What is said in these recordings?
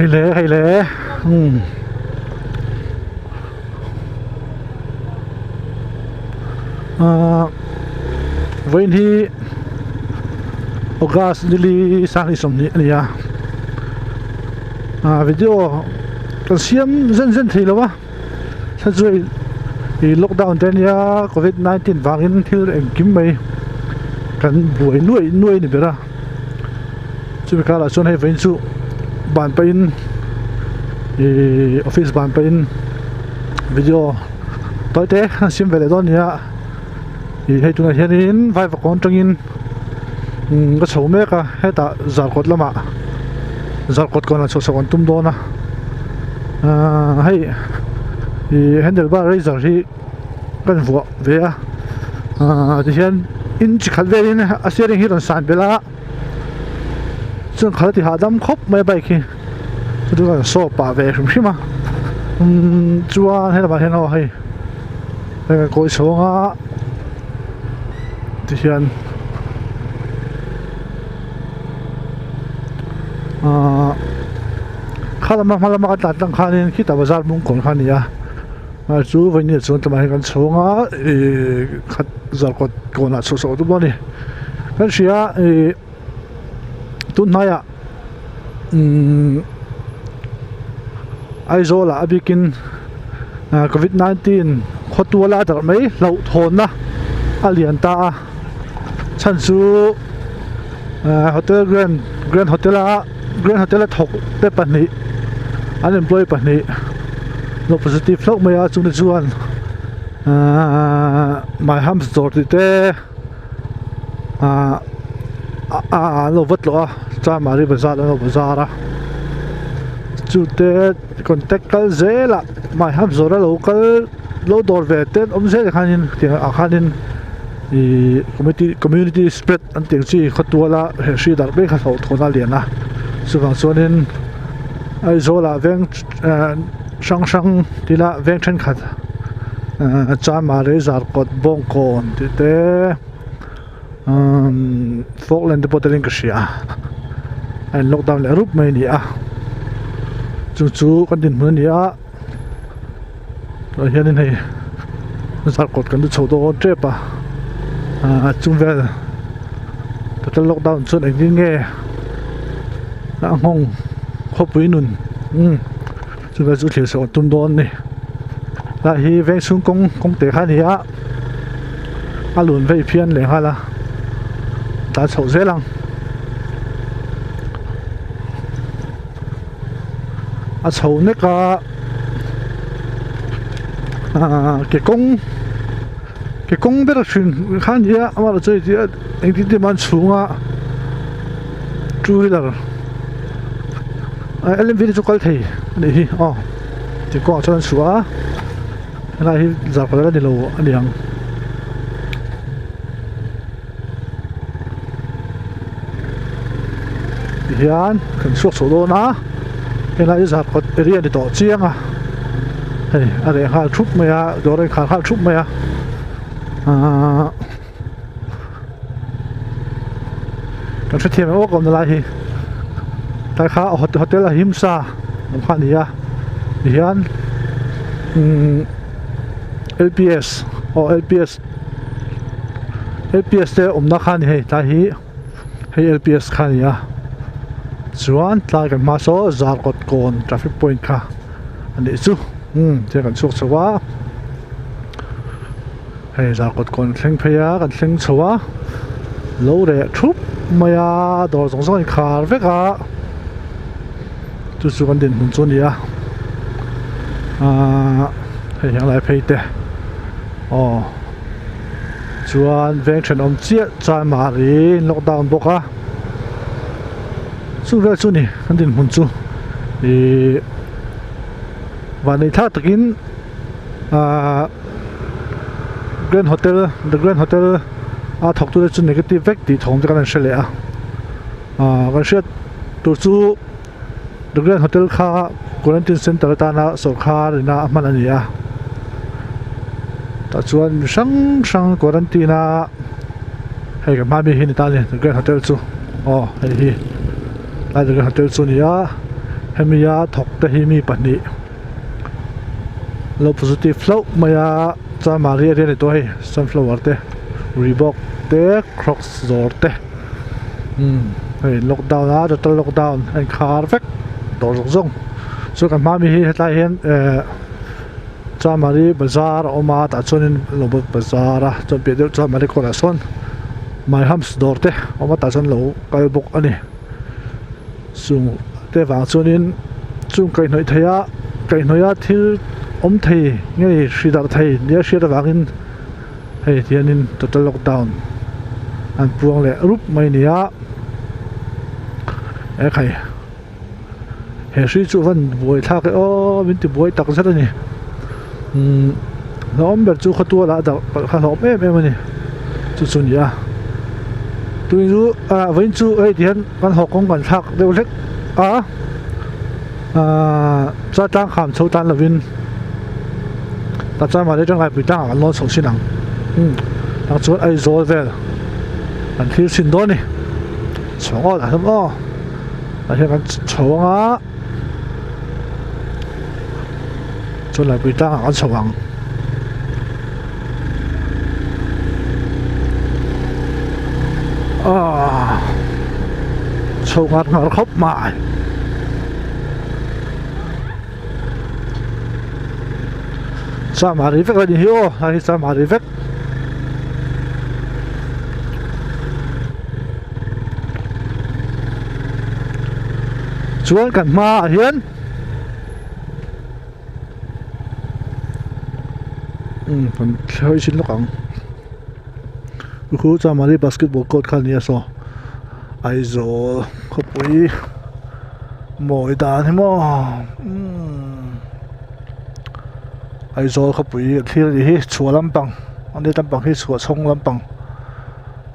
Hei le hei le umm ahh vawiin hi August nili sanghnih sawmhnih a ni a ah video kan siam zen zen thei lo a thla chu ih lockdown te ania covid 19 vangin thil engkim mai kan buai nuaih nuaih a ni ber a. Chumi karah chuan hei vawiin chu ban pahin ihh office ban pahin video tawi te an siam ve leh dawn a ni a ih hei tunah hianin vaivakawn atangin umm ka chho mek a hetah zarkawt lamah zarkawt kawnah chhuah chhoh an tum dawn a ahh hei ih handle bar razor hi kan vuah ve a ahh tihian in chi khat velin a steering hi a rawn san belh a chuan khalh a ti hahdam khawp mai a bike hi chu chu kan show pah ve hrim hrim a umm chuan helamah hian aw hei hei kan kawi chhawng a tihian ahh kha lama hma lama kan tlan tlang khanin khitah bazar bung kawn kha a ni a. Ah chu vawiin chuan tlaiah hian kan chhung a ihh khat zarkawt kawnah chhuah chhoh a tum dawn a ni kan hria ihh tun hnaiah umm Aizawl ah a bikin ah covid 19 khawtual a darh mai hlauhthawnna a lian ta a chhan chu ah hotel grand grand hotel a grand hotel a thawk te pahnih an employee pahnih lo positive hlauh mai a chungte chuan ahh my hams dawr tih te ahh ah an lo va tlawh a chamari bazar an lo bazar a chute contact kal zel ah my hams dawr a lo kal lo dawr ve te an awm zel ah khanin tiang ah khanin ihh community community spread an tih ang chi khawtuala he hri darh mek a hlauhthawn a lian a chuvang chuanin Aizawl ah veng hrang hrang tila veng thenkhat Chamari Zarkawt Bawngkawn tih te umm Falkland te pawh telin ka hria a in lockdown leh rup mai a ni a chu chu kan dinhmun a ni a tah hianin hei Zarkawt kan lu chho dawn tep a ah chung vel total lockdown chuan engtin nge a nghawng khawpui nun umm chuvang chu thlir chhoh an tum dawn a ni lai hi veng chhung kawng kawng te kha a ni a a lun vei phian leh nghal a tlan chhoh zel ang a chho nek a ahh ke kawng ke kawng ber a hrin kha a ni a amaherawhchu engtin tin an chhung a two wheeler ah L M V te chu kal thei a nih hi aw ti kawngah chuan an chhuah a helai hi zarkawt a ni lo a ni ang. Tihian kan chhuak chho dawn a helai hi zarkawt area a ni tawh chiang a hei a reh nghal thup mai a dawr a inkhar nghal thup mai a ahh. Kan hrethiam em awk awmna lai hi tlai kha hotel ahimsa awm kha a ni a tihian umm L P S aw L P S L P S te awmna kha a ni hei tlai hi hei L P S kha a ni a chuan tlai kan hma saw zarkawt kawn traffic point kha a nih chu umm tihian kan chhuak chho a. Hei zarkawt kawn thleng phei a kan thleng chho a lo reh thup mai a dawr zawng zawng a inkhar vek a chu chu kan dinhmun chu a ni a ahh hei hian lai phei te aw chuan veng thenawm chiah chanmari lockdown bawk a chu vel chu a ni kan dinhmun chu ihh vanneih thlak takin ahh. Grand Hotel The Grand Hotel a thawk tute chu negative vek tih thawm te kan han hre leh a ahh kan hriat tur chu The Grand Hotel kha quarantine center atana sawrkhar ina a hman a ni a tah chuan mi hrang hrang quarantine a hei ka hma mi hi ni ta a ni The Grand Hotel chu aw hei hi tlai The Grand Hotel chu a ni a. Hemi a thawk te hi mi pahnih lo positive hlauh mai a Chamari area a ni tawh a hei sunflower te Reebok te crocs zawr te umm hei lockdown a total lockdown a inkhar vek dawr zawng zawng chuan kan hma mi hi hetlai hian ehh Chamari bazar a awm a tah chuanin robot bazar a chuan piah deuh Chamari kawtah sawn Myhams dawr te a awm a tah chuan lo kal bawk a ni. Chung te vang chuanin chung kaihhnawih thei a kaihhnawih a thil awm thei nge hri darh thei nia hriat avangin hei hianin total lockdown an puang leh rup mai a ni a ekhai he hri chu van buai thlak e aw min ti buai tak zet a ni umm hlauhawm ber chu khawtual ah darh palh kha hlauhawm em em a ni chu chu a ni a tui chu ah vawiin chu hei ti hian kan haw kawng kan thlak deuh hlek a ahh chuan tlang kham chho tan lovin tah chuan mahni tangkai pui tlangah kan lawn chho chin ang umm tah chuan Aizawl vel kan thlir chhin dawn a ni chho ngawt ang hlawm aw tah hian kan chho ang a. Chuan laipui tlangah kan chho ang. Aaa chho ngar ngar khawp mai. Chamari vek a ni hi aw hei hi chamari vek. Chuan kan hmaah hian umm kan thlawih chin lawk ang khu chamari basketball court kha a ni a saw Aizawl khawpui mawi dan hi maw umm Aizawl khawpui a thlir a nih hi chhuah lampang a ni lampang hi chhuah chhawng lampang.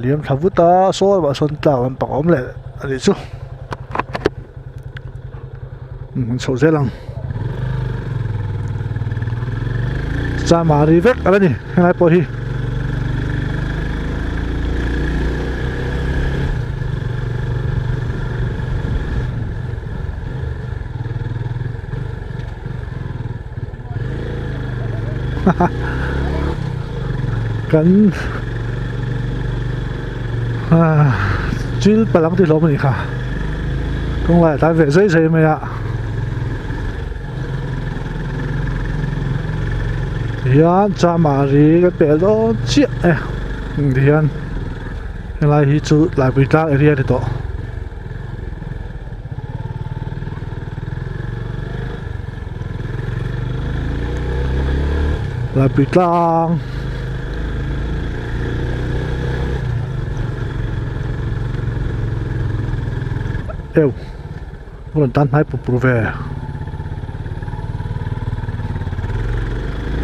Liam thla vut a saw lamah sawn tlak lampang a awm leh a nih chu an chhoh zel ang chamari vek a la ni helai pawh hi. Kan chil palh ang tih hlawm a nih kha kawng laiah tan ve zai zai mai a tihian chamari kan pel dawn chiah e tihian helai hi chu laipui tlang area a ni tawh. Laipui tlang eu a rawn tan hnai pur pur ve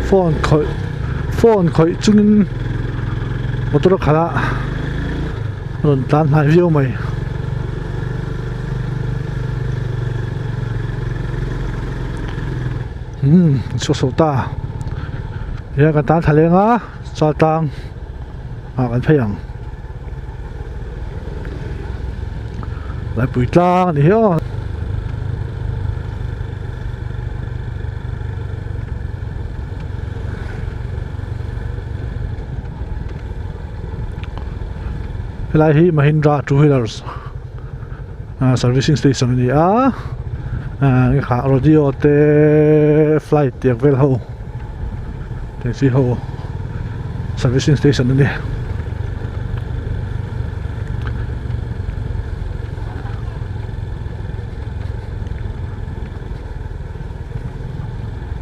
phone khawih phone khawih chungin motor a khalh a a rawn tlan hnai viau mai. Umm chhuak chho ta hian kan tan thla leng a chal tlang ah kan phei ang laipui tlang a ni hi aw. Helai hi Mahindra two wheelers ah servicing station a ni a ah kha rodeo te flight tiang vel ho taxi ho servicing station a ni.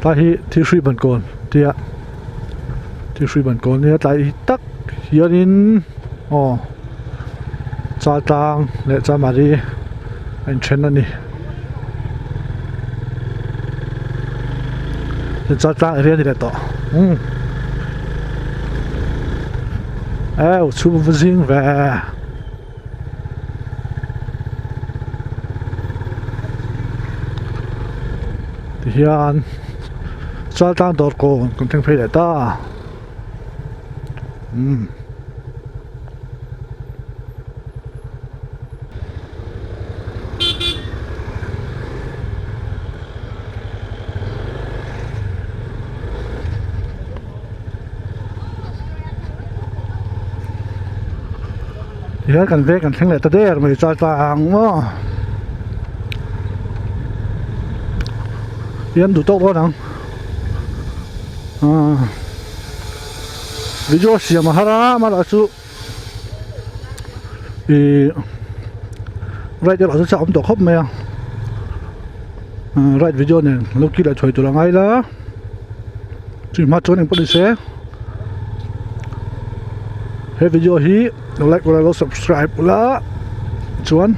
Tlai hi thil hrui ban kawn tia thil hrui ban kawn nia tlai hi tak hianin aw Chaltlang leh Chamari a inthen a ni Chaltlang area a ni leh tawh umm eu chhum va zing ve. Tihian Chaltlang dawr kawn kan thleng phei leh ta umm. Tihian kan veng kan thleng leh ta der mai char tlang maw. Tihian duh tawk dawn ang. Aaa video siam a har a amaherawh chu ihh right erawh chu chak awm tawh khawp mai a right video nen lo kil leh thuai tur a ngai la chumi hma chuan engpawh ni se he video hi lo like ula lo subscribe ula chuan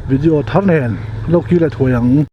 video thar nen lo kil leh thuai ang.